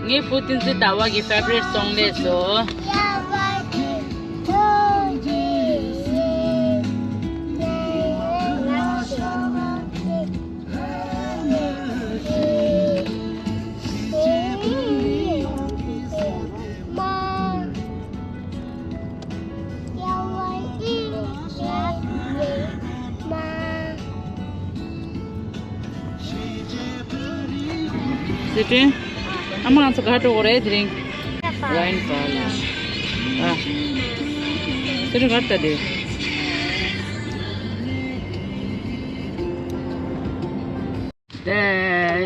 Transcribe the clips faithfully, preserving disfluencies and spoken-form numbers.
ངའི་བུ་བསྟན་འཛིན་ཟླ་བ་གི་favorite song ལས་སོ། སི་ཁྲོན། ཨ་མ་ང་ཚོ་ག་འགྲོ་དགོས་རེད་དེ་རིང་། རའིན་ཕོལ་ལ། ཨ། སི་ཁྲོན་ག་ལྟ་དེ། དེ་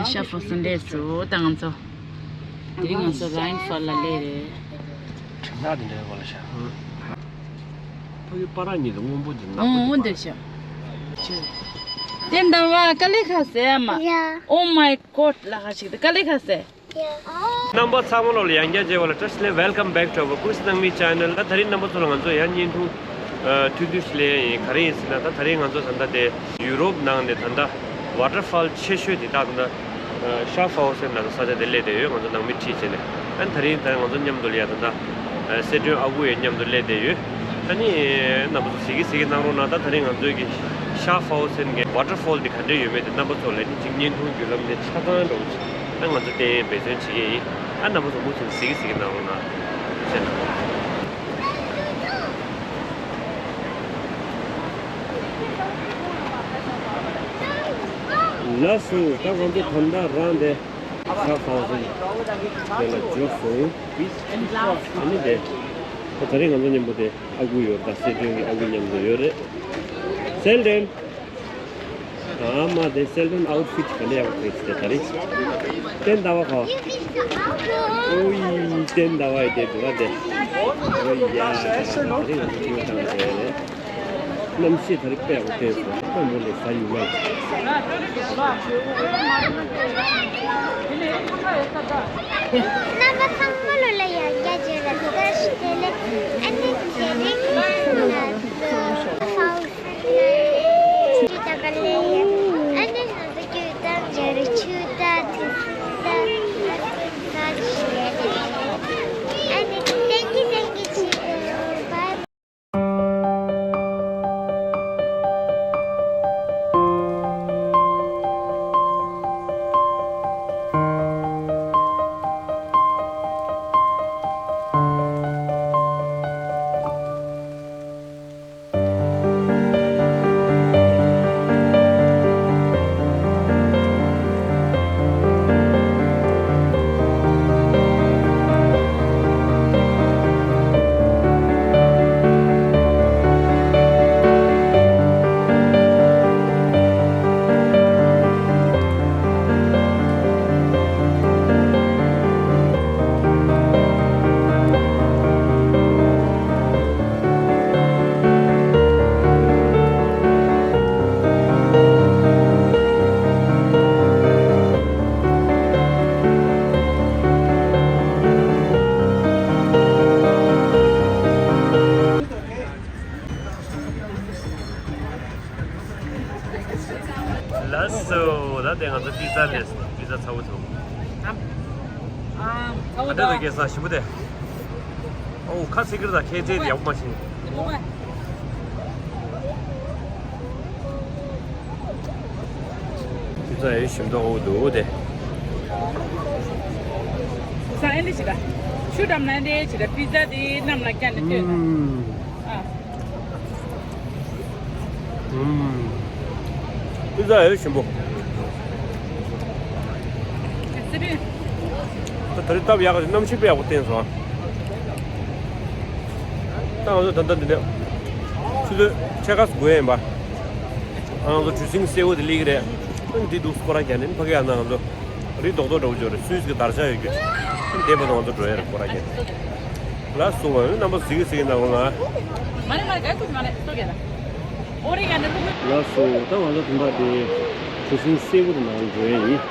ཤ་ཕོ་སི་འདྲེས་སུ་ད་ང་ཚོ། དེ་རིང་ང་ཚོ་རའིན་ཕོལ་ལ་སླེབས་རེད། དྲན་ཐག་དེ་འདྲའི་བ་ལ་ཤ། ཕ་གི་པ་ར་གཉིས་དེ་སྔོན་པོ་དེ་ནག་པོ་ཨོ་དེ་འདྲ་ཤ། དེ་འདྲ་བ་དཀའ་ལས་ཁག་སེ་མ། ཡ། Oh my God ལ་ཁ་ཞིག་དེ་དཀའ་ལས་ཁག་སེ། རྣམ་པ་ཚང་མ་ལོ་ལ་ཡང་བསྐྱར་མཇལ་བ་ལ་བཀྲ་ཤིས་བདེ་ལེགས། Welcome back to our Kuis Nangmi channel. ད་ད་རིང་རྣམ་པ་ཚོ་ལ་ང་ཚོ་ཡང་བརྙན་ཐུང་ཐུང་ཐུང་ཞིག་ལེན་ཡིན། ག་རེ་ཡིན་ཟེར་ན། ད་ད་རིང་ང་ཚོ་ད་ལྟ་དེ་ཡུ་རོབ་ནང་ནས་ད་ལྟ་ཝ་ཊར་ཕོལ་ཆེ་ཤོས་དེ་ད་ད་ལྟ་ཤ་ཕོལ་ཟེར་ན་ད་ས་ཆ་དེ་སླེབས་བསྡད་ཡོད། ང་ཚོ་ནང་མི་ཁྲིད་བྱས་ནས། ཨ་ནི་ད་རིང་ད་ང་ཚོ་མཉམ་དུ་ལ་ཡ་ད་ལྟ་སི་ཁྲོན་ཨ་ཁུ་ཡི་མཉམ་དུ་སླེབས་བསྡད་ཡོད། ཨ་ནི་རྣམ་པ་ཚོ་གཟིགས་ཀྱི་གཟིགས་ཀྱི་གནང་རོགས་གནང་། ད་ད་རིང་ང་ཚོའི་གི་ཤ་ཕོལ་ཟེར་མཁན་ཝ་ཊར་ཕོལ་དེ་ག་འདྲ་ཡོད་མེད་དེ་རྣམ་པ་ཚོ་ལ་ནི་གཅིག་བརྙན་ཐུང་བརྒྱུད་ལམ་ནས་ཆ་ཚང་འདྲ་བོ་ཅིག་ཨ་ང་ཚོ་བསྟན་འབད་བརྩོན་བྱེད་ཀྱི་ཡིན། ཨ་རྣམ་པ་ཚོ་མུ་མཐུད་གཟིགས་ཀྱི་གཟིགས་ཀྱི་གནང་རོགས་གནང་། ཐུགས་རྗེ་ཆེ་གནང་། ལགས་སོ། ད་ང་ཚོ་ད་ལྟ་རང་དེ་ཤ་ཕོལ་ཟེར་དེ་ལ་འབྱོར་སོང་། ཨ་ནི་དེ་ད་རིང་ང་ཚོ་མཉམ་པོ་དེ་ཨ་ཁུ་ཡོད། ད་སི་ཁྲོན་གྱི་ཨ་ཁུ་མཉམ་དུ་ཡོད་རེད། སེལ་ཏན། ཨ་མ་དེ་སེལ་ཏན་ཨའུཊ་ཕིཊ་ག་འདྲ་ཡག་པོ་ཐེབས་ཟེར་ད་རེད། ཏན་ཟླ་བ་ཁ། ཨོ་ཡི་ཏན་ཟླ་བ་ཡི་དེ་འདུག་ཨ་དེ། ཨོ་ཡ། ད་རེད་ང་ཚོ་ཁྱིམ་ཚང་རེད། གནམ་གཤིས་ད་རེས་དཔེ་ཡག་པོ་ཐེབས་སོང་། ད་མོ་ལས་ཟ་ཡུག་ལ། རྣམ་པ་ཚང་མ་ལོ་ལ་ཡང་བསྐྱར་བརྗོད་ལ་བཀྲ་ཤིས་བདེ་ལེགས། ཨ་ནི་དེ་རིང་ང་ཚོ་ཧྥའོ་ཧྥུ་ན་ཆུ་ད་ག་ལེ་ཡ། ཨ་ནི་ང་ཚོ་རྒྱུ་དང་འབྲེལ་ཆུ་ད་དུ་ད་ཨ་ནི་ད་ཆུ་ཡ་ཨ་ནི་thank you thank you ཆུ་ད་བ། ལགས་སོ། ད་དེ་ང་ཚོ་པི་ཛ་ལས་སོང་། པི་ཛ་ཚ་བོ་ཚ་བོ། ཨ་ཨ་ཚ་བོ་ད་ལྟ་ད་གེ་ས་ཞིམ་པོ་དེ། ཨོ་ཁ་ཚིག་གིར་ད་ཁྱེད་ཚེ་ཡག་པོ་མ་ཤེས། པི་ཛ་ཡི་ཞིམ་མདོག་འོ་འདུག་དེ། ས་ཨེ་འདི་ཞིག་ད། ཆུ་འགྲམ་ན་འདི་ཞིག་ད། པི་ཛ་དེ་གནམ་ལ་བཀྱག་ནས་སྟོན་ན། ཨ། ཨུམ། པི་ཛ་ཡོད་ཞིམ་པོ། ད་ད་རེས་སྟབས་ཡག་ག་གནམ་གཤིས་དཔེ་ཡག་པོ་བསྟན་སོང་། ད་ང་ཚོ་ད་ལྟ་འདི་འདྲ་ཆུ་ཚོད་ཕྱེད་ཀ་ཙམ་འགོར་ཡིན་པ། ང་ཚོ་གྲུ་གཟིངས་སེར་པོ་དེ་སླེབས་ཀྱི་རེད། འདི་འདུག་སྐོར་ར་རྒྱག་ནས་ཕ་གི་ཡང་ན་ང་ཚོ་རི་རྡོག་རྡོག་འདྲ་པོ་ཅིག་རེད། སུད་སི་གི་དར་ཆ་ཡོད་རྒྱུ་དེ་བར་དུ་ང་ཚོ་འགྲོ་ཡ་རེད། སྐོར་ར་རྒྱག་ནས། ལགས་སོ། རྣམ་པ་གཟིགས་གཟིགས་གནང་རོགས་གནང་། མ་རེད་མ་རེད། ག་ཀུ་མ་རེད། སོ་ག་ལ། ཨོ་རེ་ག་ནས་ལུག་ལགས་སོ། ད་ང་ཚོ་དེ་འདྲ་དེ་གྲུ་གཟིངས་སེར་པོ་དེ་ནང་འགྲོ་ཡ་ཡིན།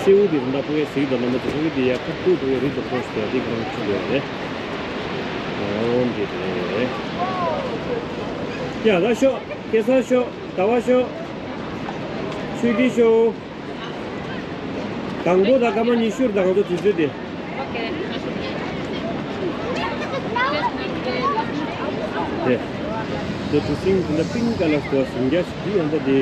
སེར་པོ་དེ་དེ་འདྲ་ཕ་གིར་གཟིགས་དང་། རྣམ་པ་ཚོ་ཕ་གི་དེ་ཡ་ཁ་ཐུག་ཕ་གིར་རི་རྡོག་རྡོག་ཞིག་དེ་གང་ཅི་ཡོད་རེད། ཨོ་འདི་རེད། ཡ་ད་ཤོག་སྐལ་བཟང་ཤོག་ཟླ་བ་ཤོག་ཆོས་སྐྱིད་ཤོག་དང་པོ་དང་སྐར་མ་ཉི་ཤུ་རེད། ད་ང་ཚོ་དུས་ཚོད་དེ། དེ། དེ་གྲུ་གཟིངས་དེ་འདྲ་པིང་ཀ་ལར་སྐོར་སུམ་བརྒྱ་ཞིག་འདི་ཡང་ད་དེ།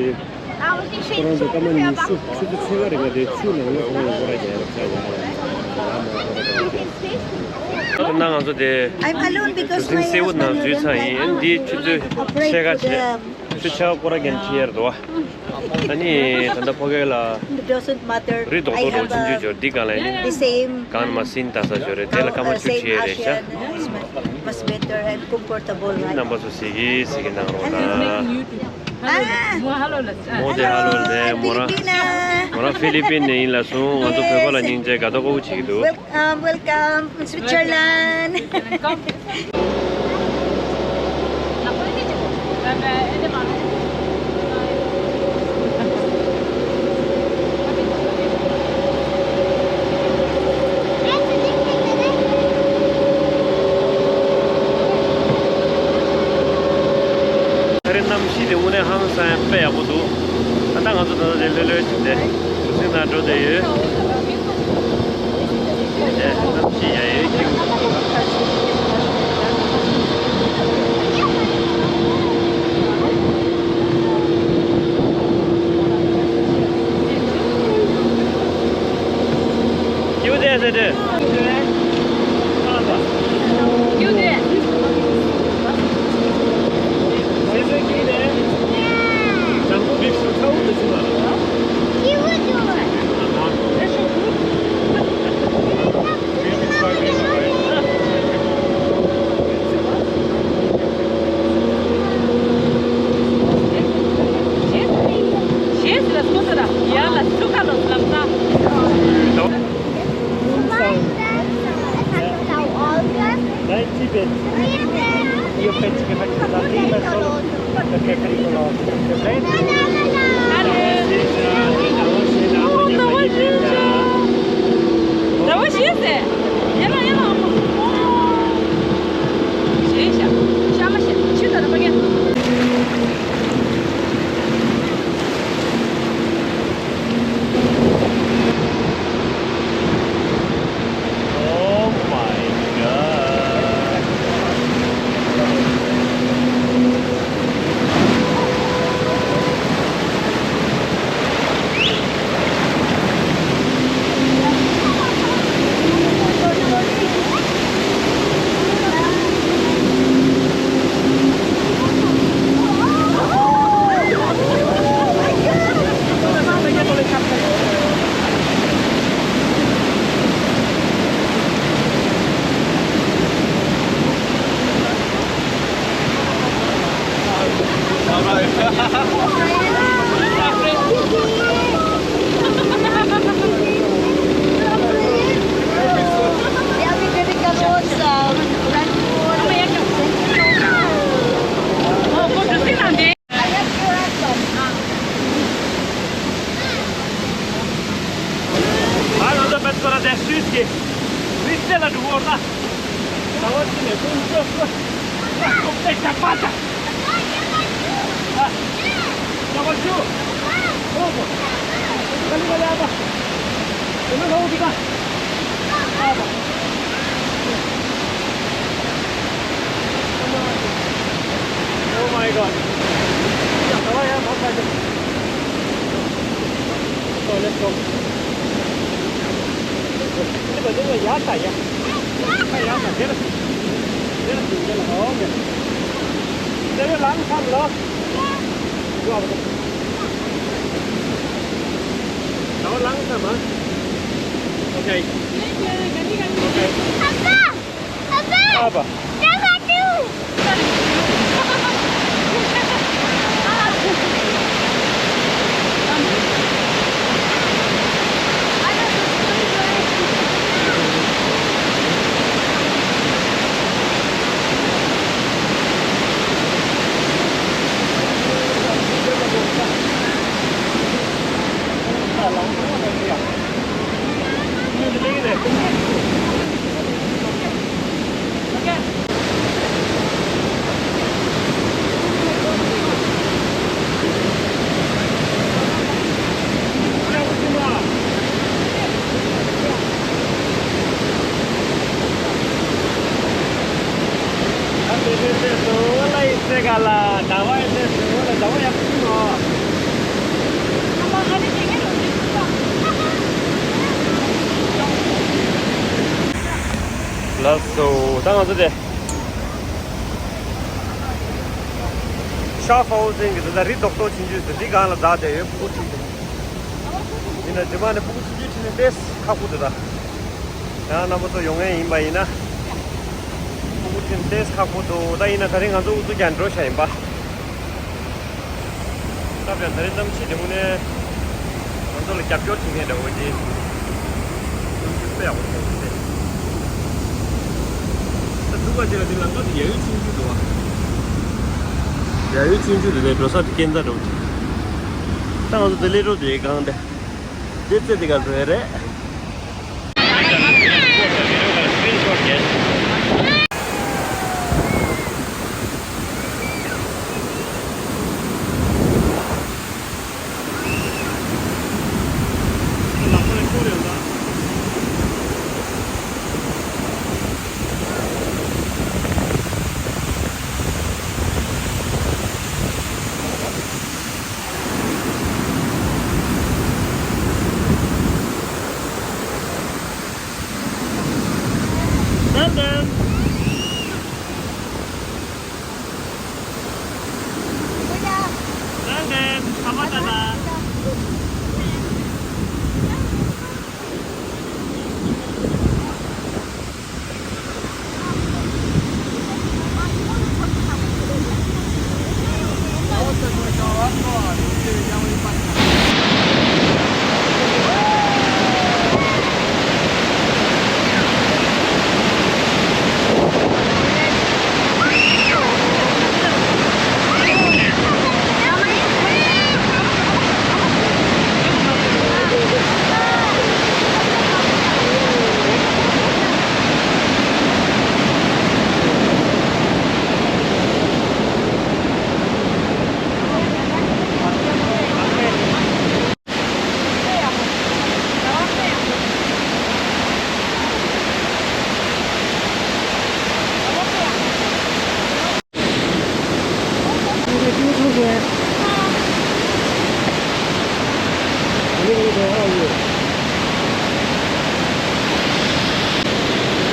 ཁོ་རང་ཚོ་སྐར་མ་ཉི་ཤུ་ཆུ་ཚོད་ཕྱེད་ཀ་རིང་ལ་དེ་ཆུ་ནང་ལ་ཁོ་རང་ཚོ་སྐོར་ར་རྒྱག་ཡ་ལ་ཆ་ཡ་ལ། ད་ང་ཚོ་དེ་I'm alone because གྲུ་གཟིངས་སེའུ་ནང་འཛུལ་ཚར་ཡིན། འདི་ཆུ་ཚོད་ཕྱེད་ཀ་བྱས། ཆུ་ཚོད་ཕྱེད་ཀ་སྐོར་ར་རྒྱག་ནས་ཁྲིད་ཡར་འདུག་བ། ད་ནི་ད་ལྟ་ཕ་གི་ལ་Doesn't matter. རི་རྡོག་རྡོག་རྡོག་ཆུང་ཆུང་ཅིག་ཡོད་རེད། འདི་སྒང་ལ་ནི་the same གངས་མ་སྲིན་ལྟ་ས་ཅིག་ཡོད་རེད། དེ་ལ་སྐར་མ་ཆུ་ཁྲིད་ཡས་རེད་ཤག Much better and comfortable, right? རྣམ་པ་ཚོ་གཟིགས་ཀྱི་གཟིགས་ཀྱི་གནང་རོགས་གནང་། མོ་དེ་ཧ་ལོ་ལས་མོ་རང་མོ་རང་ཧྥི་ལི་པིན་ནས་ཡིན་ལབ་སོང་། ང་ཚོ་བོད་པ་ལ་སྙིང་རྗེ་དགའ་ཏོག་ཏོ་བྱེད་ཀྱི་འདུག Welcome, welcome, Switzerland. ད་རེས་གནམ་གཤིས་དེ་དངོས་གནས་ཧང་སང་དཔེ་ཡག་པོ་འདུག་ད་ལྟ་ང་ཚོ་ད་ལྟ་དེ་ལྷོད་ལྷོད་བྱས་ཏེ་གྲུ་གཟིངས་ནང་འགྲོ་བསྡད་ཡོད། Oh my God. ང་ཚོ་བེད་སོ་ར་དེ་སུས་ཀྱི་རི་རྩེ་ལ་འགྲོ་གི་ཡོད་ད། ཟླ་བ་གཅིག་ནས་ཀུན་སྤྱོད་སྐོར་ལ་ཐོབ་ཚད་ཇག་པ་ཇག་ཨ། ཟླ་བ་བཅུ། ཨོ་ཧོ། ག་ལི་ག་ལི་ཨ་ད། དེ་ནས་ལོག་འདི་ག་ཨ་ད། Oh my God. ཟླ་བ་ཡར་འཕར་ཚར་ཏེ། So let's go. འདི་བ་འདི་བ་ཡར་ད་ཡ། ཡར་ད་ཡར་ད་འདི་ལ། འདི་ལ་འདི་ལ། Okay. འདི་ལ་ལངས་ཚར་ལོ། འགྲོ་བ། ཟླ་བ་ལངས་ཚར་མ། Okay. Okay. ཨ་ཕ། ཨ་ཕ། ག་ལ་ཟླ་བ་ཡོད་ཚད་ཟེར་བ་ལ་ཟླ་བ་ཡག་པོ་ཞིག་ཡོད། ལགས་སོ། ད་ང་ཚོ་དེ་ཤ་ཧྥ་ཧོ་ཟེར་གྱི་འདུག་ད་རི་རྡོག་རྡོག་ཆུང་ཆུང་ཟེར་འདི་སྒང་ལ་འཛེགས་བསྡད་ཡོད། ཕྲུ་གུ་ཁྲིད་དེ། ཡིན་ན་རྗེས་མ་ནས་ཕྲུ་གུ་ཆུང་ཆུང་ཁྲིད་ནས་ཏོག་ཙམ་ཁག་པོ་འདུག་ད་ཡང་རྣམ་པ་ཚོ་ཡོང་མཁན་ཡིན་པ་ཡིན་ན། ཕྲུ་གུ་ཁྲིད་ནས་ཏོག་ཙམ་ཁག་པོ་འདུག་ད་ཡིན་ན་ད་རིང་ང་ཚོ་ཨུ་ཚུགས་རྒྱག་འགྲོ་ཤག་ཡིན་པ། སྐབས་ཡང་ད་རེས་གནམ་གཤིས་དེ་དངོས་གནས་ང་ཚོ་ལ་རྒྱབ་སྐྱོར་བྱེད་མཁན་འདྲ་བོ་ཅིག་གནམ་གཤིས་དཔེ་ཡག་པོ་ཐོན་ཏེ། ད་འདུག་ག་དེ་ལ་དེ་ལམ་ཁ་དེ་ཡ་ཡུལ་ཆུང་ཆུང་འདུག་བ། ཡ་ཡུལ་ཆུང་ཆུང་འདུག་དེ་འགྲོ་ས་དེ་སྐྱེལ་འདྲ་བོ་ཅིག་ད་ང་ཚོ་དེ་སླེབས་འགྲོ་དེ་གང་དེ། དེ་ཚེ་དེ་ག་འགྲོ་ཡ་རེད།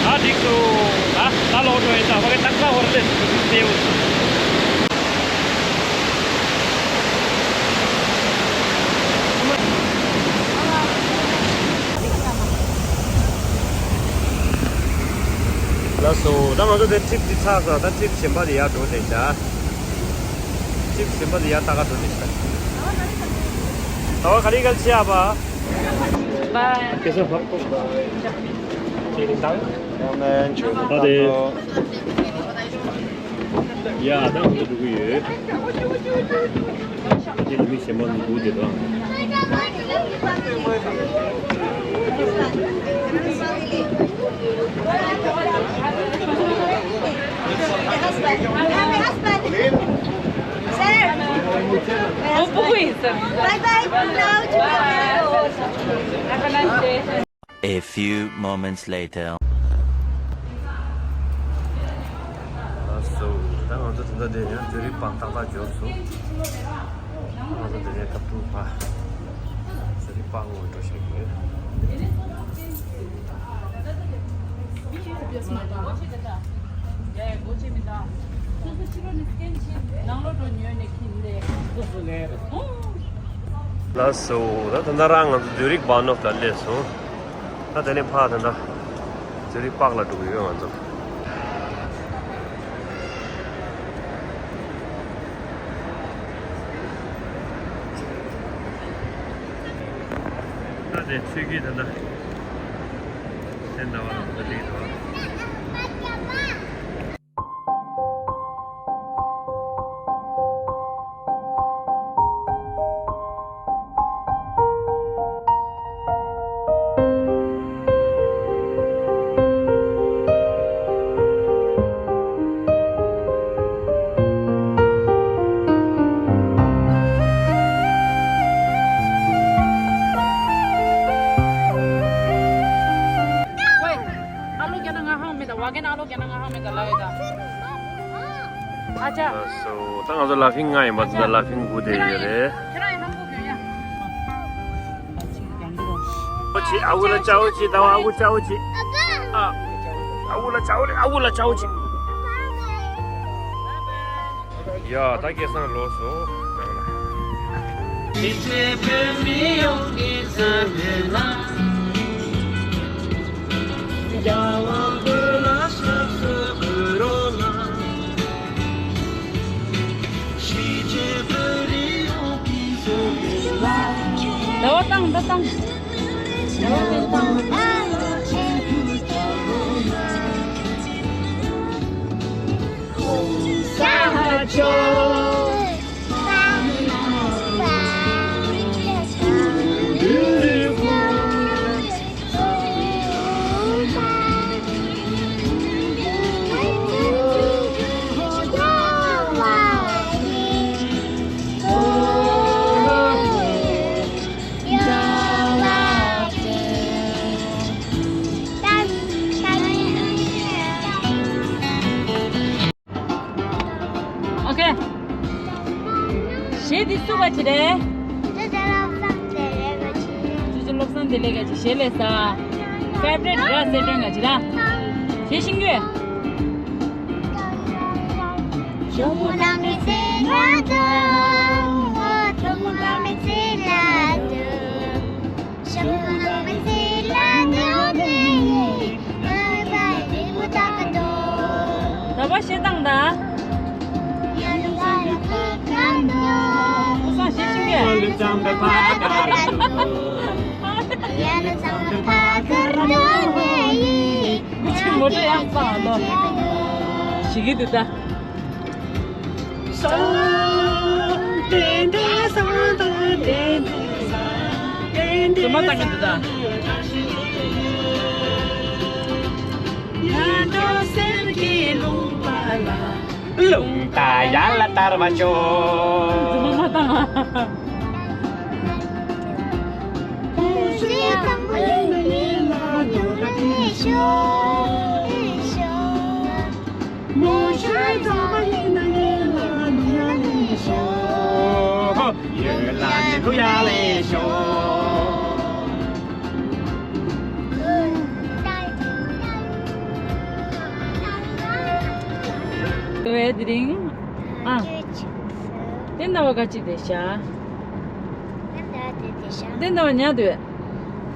ད་འགྲིག་སོང་། ད་ད་ལོག་འགྲོ་ཡིན། ད་ཕ་གི་ཏག་ཏག་ཧོར་ལས་སེའུ། ལགས་སོ། ད་ང་ཚོ་དེ་ཊིབ་དེ་ཚར་སོང་། ད་ཊིབ་གཞན་པ་དེ་ཡར་འགྲོ་བསྡད་བྱ། ཊིབ་གཞན་པ་དེ་ཡར་ལྟ་ག་འགྲོ་བསྡད་བྱ། ད་བ་ག་རེ་གལ་ཆེ་ཡ་པ། Bye. ཡ་ད་ང་ཚོ་འགྲོ་གི་ཡོད། འདི་ལ་མི་གཞན་པ་འདུག་དེ་དང་། Bye bye. Have a nice day. A few moments later. ལགས་སོ། ད་ང་ཚོ་དེ་འདྲ་དེ་ཡང་ཛུ་རིག་པཱག་ཏག་ཏག་འབྱོར་སོང་། ང་ཚོ་དེ་ནས་སྐབས་དྲུག་པ་ཛུ་རིག་པཱག་ངོས་འགྲོ་བཞིན་ཡོད། ལགས་སོ། ད་ད་ལྟ་རང་ང་ཚོ་ཛུ་རིག་བྷ་ནོབ་ལ་སླེབས་སོང་། ད་དེ་ནས་ཕར་ད་ལྟ་ཛུ་རིག་པཱག་ལ་འགྲོ་གི་ཡོད་ང་ཚོ། ད་དེ་ཆུ་རྒྱུད་ད་ལྟ་དེ་འདྲ་བ་ལ་ད་ལྟ་འགྲིག་འདུག་ཨ་ལོ་རྒྱ་ནག་ང་ཧང་མེད་ད། ཝ་གན་ཨ་ལོ་རྒྱ་ནག་ང་ཧང་མེད་ད་ལ་ཡོད་ད། ཨ་ཅག་ལགས་སོ། ད་ང་ཚོ་ལ་ཕིང་ལྔ་ཡིན་པ། ད་ལ་ཕིང་དགུ་དེ་ཡོད་རེད། ཁྱེད་རང་ཡང་ནང་སྒོ་གྱོན་ཡ། ཨ་ཅག་ཨ་ཁུ་ལ་ཅའོ་ཅི། ད་བ་ཨ་ཁུ་ཅའོ་ཅི། ཨ་ཨ་ཁུ་ལ་ཅའོ་ཅི། ཨ་ཁུ་ལ་ཅའོ་ཅི། ཡ། ད་སྐལ་བཟང་ལོག་སོང་། ནང་ལ། ཟླ་བ་བཏང་། ད་བཏང་། ཟླ་བ་བཏང་། ཨོ་ཁེ། གཞས་འདི་སུ་ག་བྱེད་རེད། ཅོ་ཅོ་བློ་བཟང་བདེ་ལེགས་ག་བྱེད། གཞས་ལས་ས། ཕེ་ཝ་རེཊ་ར་སེ་སྒྲོན་ག་བྱེད་ར། གཞས་ཤེས་ཀྱི་ཡོད། ད་བ་གཞས་བཏང་ད། ཁོ་སང་གཞས་ཤེས་ཀྱི་ཡོད། ངོ་སྤྲོད་ཡག་པ་ལོ། ཤེས་ཀྱི་འདུག་ད། ཚང་མ་བཏང་གི་འདུག་ད། རླུང་རྟ་ཡར་ལ་དར་བ་ཅོ། ཚང་མ་བཏང་ཨ། དེ་བས་དེ་རིང་ཨ། དེ་འདྲ་བ་ག་ཅིག་རེད་ཤག་དེ་འདྲ་བ་ཉལ་འདུག་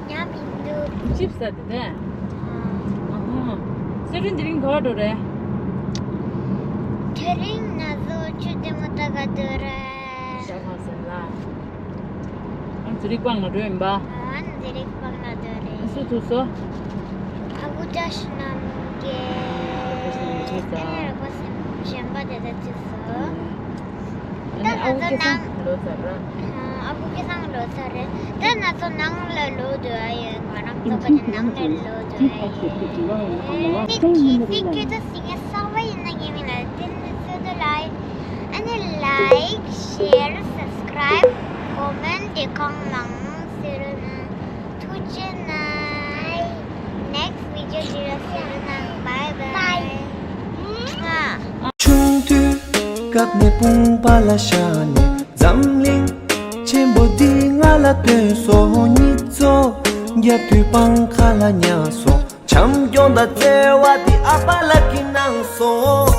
ཉལ་མི་འདུག་ཅིབ་ཟ་དེ་དེ། ཨ་ཧོ། སེ་རུན་དེ་རིང་ག་པར་འགྲོ་རེད། དེ་རིང་ན་ཚོ་ཆུ་དེ་མོ་ད་ག་འདུག་རེད། ཞག་མ་ཟིན་ལ། ཨ་ཛི་རིག་པང་ལ་འགྲོ་ཡིན་པ། ཨ་ཛི་རིག་པང་ལ་འགྲོ་རེད། སུ་ཐུག་སོ། ཨ་ཁུ་བཀྲ་ཤིས་རྣམ་རྒྱལ། ཨ་ནི་ར་པ་སེམས་གཞན་པ་དེ་ད་ཅི་སོ། ཨ་ནི་ཨ་ཁུ་སྐལ་བཟང་ལོ་ཙཱ་ར། ཨ་ཁུ་སྐལ་བཟང་ལོ་ཙཱ་རེད། ད་ང་ཚོ་ནང་ལ་ལོག་འགྲོ་ཡ་ཡོད། ང་རང་ཚོ་ག་ཅིག་ནང་ལ་ལོག་འགྲོ་ཡ་ཡོད། ནི་གི་སི་ཁྱོད་ཚོ་སི་ངའི་གསར་པ་ཡིན་ན་ངའི་མིང་ལ་དེ་ནི་སུ་དུ་ལ། ཨ་ནི་ལའིག་ཤེར་སབ་སི་ཀ་རའིབ་ཀོ་མེན་ཊི་དེ་གང་མང་ཟེར་ན། ཐུགས་རྗེ་གནང་། ནེགསི་བི་ཌི་ཡོ་ཇི་ལ་ཟེར་ན། བའི་བའི། ཆུང་དུས་སྐབས་ནས་དཔུང་པ་ལ་བཞག་ནས་འཛམ་གླིང་ཆེན་པོ་འདི་ང་ལ་སྟོན་སོང་། གཉིད་ཚོ་རྒྱབ་དུས་པང་ཁ་ལ་ཉལ་སོང་། བྱམས་སྐྱོང་དང་བརྩེ་བ་འདི་ཨ་ཕ་ལགས་ཀྱིས་གནང་སོང་།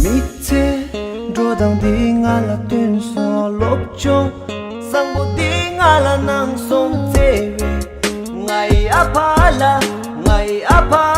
མི་ཚེ་འགྲོ་སྟངས་འདི་ང་ལ་སྟོན་སོང་། སློབ་སྦྱོང་བཟང་པོ་འདི་ང་ལ་གནང་སོང་། བརྩེ་བའི་ང་ཡི་ཨ་ཕ་ལགས། ང་ཡི་ཨ་ཕ།